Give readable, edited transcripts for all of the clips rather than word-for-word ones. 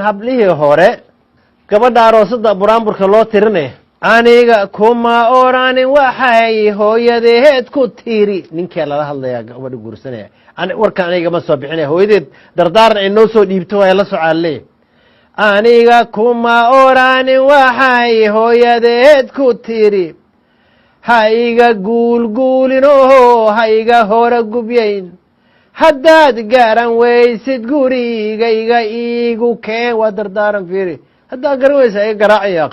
Hablihii hore, gabadha aroosada buraanburka loo tirinaya, "Aniga kuma oranin waxay hooyadeed ku tiri." Ninkee lala hadlayaa? Gabadha guursanaya, warka aniga ma soo bixinaya, hooyadeed dardaaran ay noo soo dhiibto waa la socaaleya. "Aniga kuma oranin waxay hooyadeed ku tiri, ha iga guulguulin oo ha iga hora gubyayn. Haddaad garan weysid, gurigayga iigu keen." Waa dardaaran, fiiri. Haddaad garan weysa, iga garaacaya,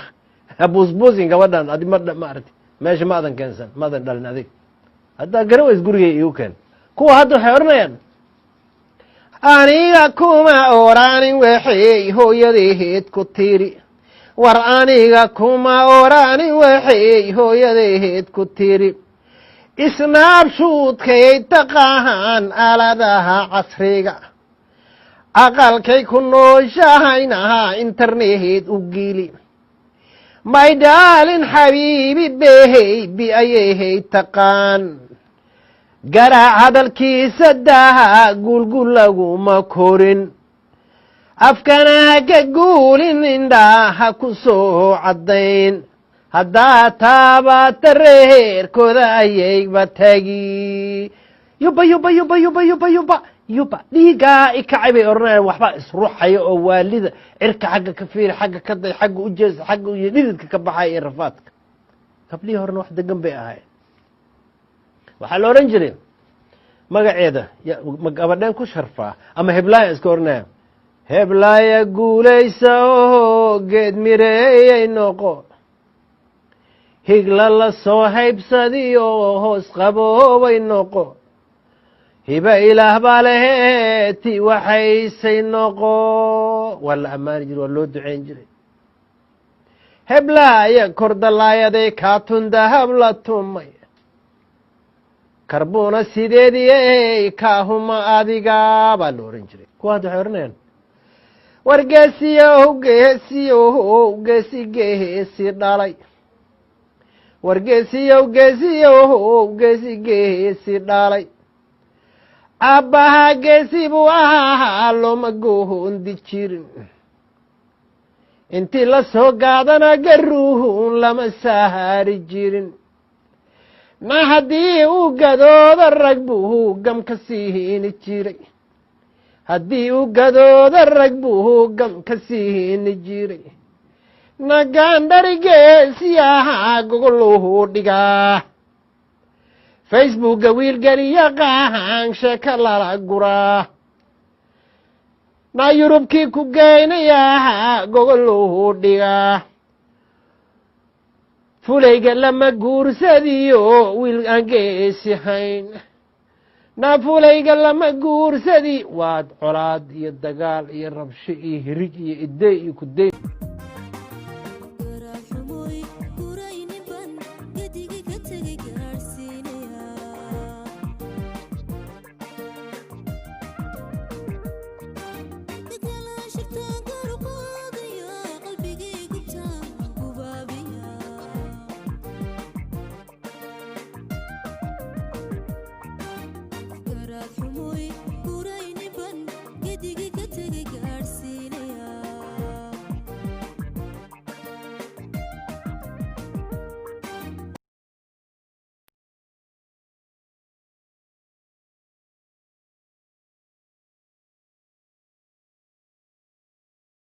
buusbuusin gabadhan. Adi ma maarati meesha ma adan keensan, ma adan dhalin adig. Haddaad garan weys, gurigay iigu keen. Kuwa hadda waxay odhanayaan: "Aniga kuma oranin waxay hooyadeed ku tiri. War aniga kuma oranin waxay hooyadeed ku tiri. Snapchatkay taqahaan, aaladaha casriga, aqalkay ku nooshahaynaha internet u geli. My darling, xabiibi, baby ayay taqaan. Garaac hadalkiisa daha, guulguul laguma korin. Afkana ha ka guulin, indhaa ha ku soo caddayn. Haddaa taabata, reerkooda ayayba tagi. Yuba yuba yuba yuba yuba yuba yuba, dhiigaa i kacay," bay odhanayaan. Waxbaa isruxaya oo waalida cirka xagga ka fiiri, xagga ka day, xagga u jeesa, xagga iyo dhididka ka baxaya iyo rafaadka. Gablihii horena wax degan bay ahaayeen. Waxaa la odhan jiray magaceeda ma gabadheen ku sharfaa ama heblaaya iska odhanaya: "Heblaaya guulaysa oo geed mireeyay noqo, higla la soo haybsadiyo hoos qaboobay noqo, hiba Ilaah baa leheeti waxaysay noqo." Waa la ammaani jiray, waa loo duceyn jiray. "Heblaaya kordalaayaday, kaatun dahab la tumay, karbuuna sideediyey, kaahuma adiga," baa la ohan jiray. Kuwa hadda waxay odhanayaan: "War geesiyow, geesiyow, geesi geesi dhalay. War geesiyow, geesiyow, geesi geesi dhalay. Aabbaha geesi buu ahaa, looma goondi jirin. Intii la soo gaadana garuun lama saari jirin. Na haddii uu gadoodo, rag buu gam ka siini jiray. Haddii uu gadoodo, rag buu gam ka siini jiray. Nagaandhari geesiyaha, gogoluhu dhigaa. Facebooka wiilgeliya qahan, sheeka lala guraa. Na Yurubkii ku geynayaa, gogoluhu dhigaa. Fulayga lama guursadiyo wiil aan geesi hayn. Na fulayga lama guursadi." Waad colaad iyo dagaal iyo rabsho iyo hirig iyo idey iyo kudey.